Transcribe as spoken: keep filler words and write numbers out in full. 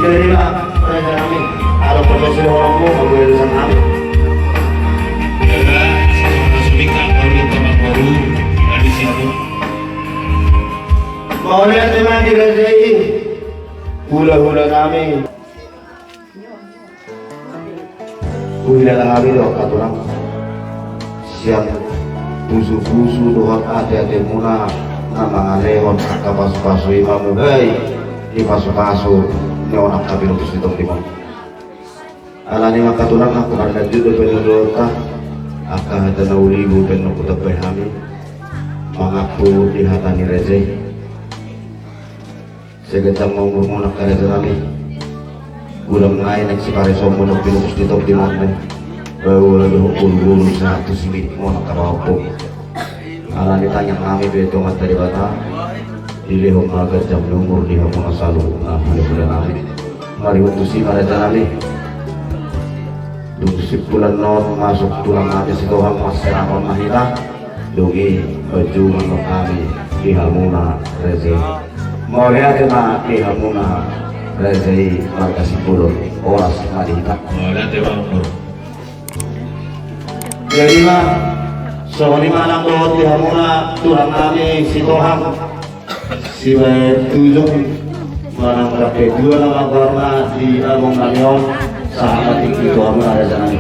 Terima, raja nami. Ada profesi horongmu, aku dari sana. Mauliate ma di raja i. Hulahula nami. Huhilala hami do angka tulang sian pusupusu dohot ateatemuna na mangalehon angka pasupasu i, mamuhai di pasupasu ni on angka pinutus ni tondimon. Alani i ma angka tulang, nunga marlanjut dope tu dohononta, angka hata na uli i pe nunga hutambai hami mangampu di hata ni raja i. Sai ganjang ma umurmuna angka raja nami. Godang nai naeng sipareonmuna pinutus ni tondimon. Baoa dohot gulugulu sahat tu siminitmuna angka pahompu. Alani i tangiang nami tu Amanta Debata, dilehon ma ganjang ni umur di hamuna saluhutna hulahula nami. Marihut tusi ma raja nami. Dung simpulan on masuk tulang nami Sitohang, marserangon ma hita. Dung i pajumpang hami di hamuna raja i. Mauliate ma di hamuna raja i, marga Simbolon. Horas ma di hita. Mauliate ma. Jadi ma, songon i ma nang dohot di hamuna tulang nami Sitohang. Sibaen tujung manang rap dua nama goarna di among nami on, sahat ma tingki tu hamuna raja nami.